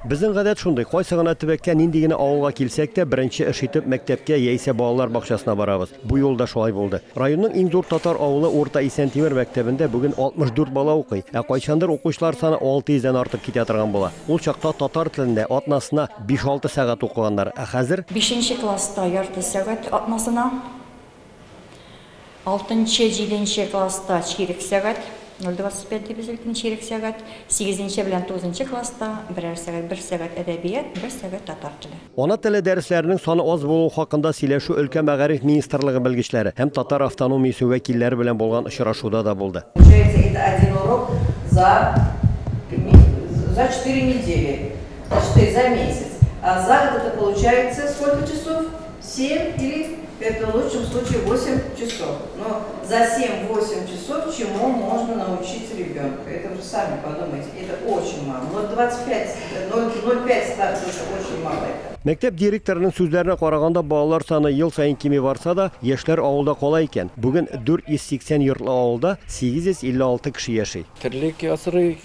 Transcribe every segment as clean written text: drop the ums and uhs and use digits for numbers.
Безнең гадәт шундый, кайсы гына төбәккә, нинди генә авылга килсәк тә, беренче эш итеп мәктәпкә яисә балалар бакчасына барабыз. Бу юлы да шулай булды. Районның иң зур татар авылы Урта Исәнтимер мәктәбендә бүген 64 бала укый, ә кайчандыр укучылар саны 600 дән артып китә торган була. Ул чакта татар телендә атнасына биш-алты сәгать укыганнар, ә хәзер? Бишенче класста ярты сәгать атнасына. Алтынчы, җиденче класста чирек сәгать, 0,25 дибез бит инде, чирек сәгать. Сигезенче белән тугызынчы класста берәр сәгать, бер сәгать әдәбият, бер сәгать татар теле. Ана теле дәресләренең саны аз булуы хакында сөйләшү өлкә мәгариф министрлыгы белгечләре һәм татар автономиясе вәкилләре белән булган очрашуда да булды. Получается, это один урок за за четыре недели, значит, за месяц. А за год это получается сколько часов? 7 или, это в лучшем случае, 8 часов. Но за 7-8 часов чему можно научить ребенка? Это вы сами подумайте, это очень мало. 0,25, 0,05 ставки, это очень мало. Это. Мәктәп директорының сүзләренә караганда, балалар саны ел саен кими барса да, яшьләр авылда кала икән. Бүген 480 йортлы авылда 856 кеше яши. Терлек асрый,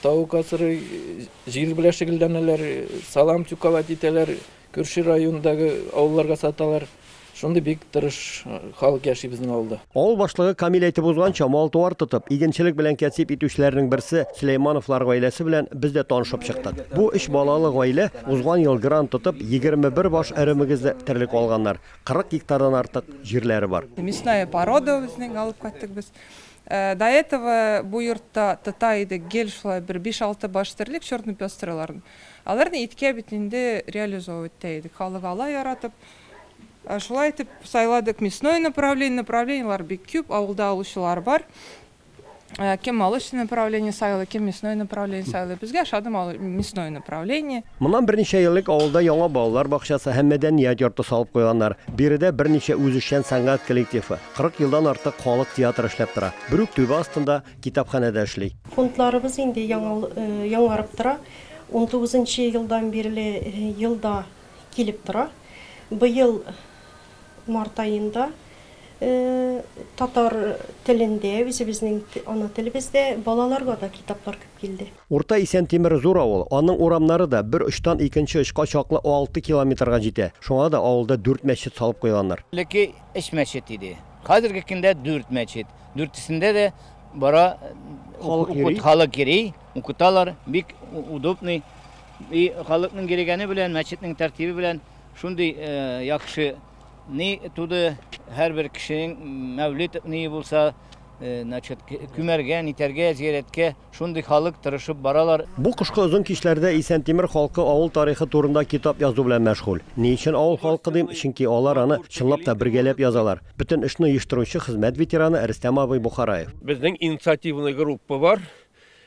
тавык асрый, җир белән шөгыльләнәләр, салам тюковать итәләр, күрше райондагы авылларга саталар. Шундый бик тырыш халык яши безнең авылда. Авыл башлыгы Камил әйтеп узганча, мал-туар тотып, игенчелек белән кәсеп итүчеләрнең берсе Сөләймановлар гаиләсе белән без дә танышып чыктык. Бу өч балалы гаилә узган ел грант тотып, 21 баш эре мөгезле терлек алганнар. 40 гектардан артык җирләре бар. Мясная порода безнең алып кайттык без. До этого бу йортта тота идек гел шулай бер 5-6 баш терлек черный пестрыйларны. Аларны иткә бит инде реализовывать итә идек. Халык ала яратып. Шулай итеп сайладык мясное направление. Направлениелар бик күп, авылда алучылар бар. Кем молочный направление сайлый, кем мясное направление сайлый. Безгә ошады мясное направление. Моннан берничә ел элек авылда яңа балалар бакчасы һәм мәдәният йорты салып куйганнар. Биредә берничә үзешчән сәнгать коллективы, 40 елдан артык халык театры эшләп тора. Бер үк түбә астында китапханә дә эшли. Фондларыбыз инде яңарып тора. 19 елдан бирле елда килеп тора. Быел март аенда татар телендә, үзебезнең ана телебездә балаларга да китаплар күп килде. Урта Исәнтимер зур авыл. Аның урамнары да бер очтан икенче очка чаклы 6 километрга җитә. Шуңа да авылда дүрт мәчет салып куйганнар. Элекке өч мәчет иде. Хәзерге көндә дүрт мәчет. Дүртесендә дә бара халык йөри, халык йөри, укыталар, бик удобный. И халыкның йөрегәне белән, мәчетнең тәртибе белән шундый яхшы ни туды. Һәрбер кешенең мәүлид ни булса, значит, күмәргә, нитәргә, зиярәткә шундый халык тырышып баралар. Бу кышкы озын кичләрдә Исәнтимер халкы авыл тарихы турында китап язу белән мәшгуль. Ни өчен авыл халкы дим? Чөнки алар аны чынлап та бергәләп язалар. Бөтен эшне оештыручы хезмәт ветераны Рөстәм абый Бухараев. Безнең инициативный группа бар.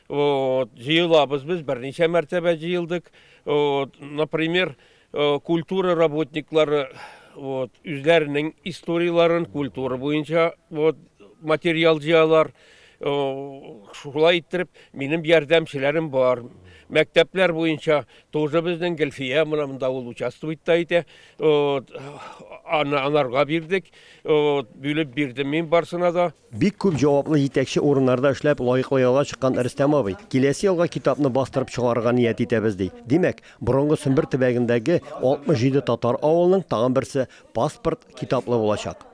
Вот, җыелабыз без, берничә мәртәбә җыелдык. Вот, например, культура работниклары, вот, үзләренең историяләрен культура буенча, вот, материал җыялар. Шулай иттереп, минем ярдәмчеләрем бар. Мәктәпләр буенча тоже безнең Гөлфия менә монда ул участвовать та итә. Вот, аны анарга бирдек. Вот, бүлеп бирдем мин барсына да. Бик күп җаваплы җитәкче урыннарда эшләп лаеклы ялга чыккан Рөстәм абый, киләсе елга китапны бастырып чыгарырга ният итәбез, ди. Димәк, борынгы Сембер төбәгендәге 67 татар авылының тагын берсе паспорт китаплы булачак.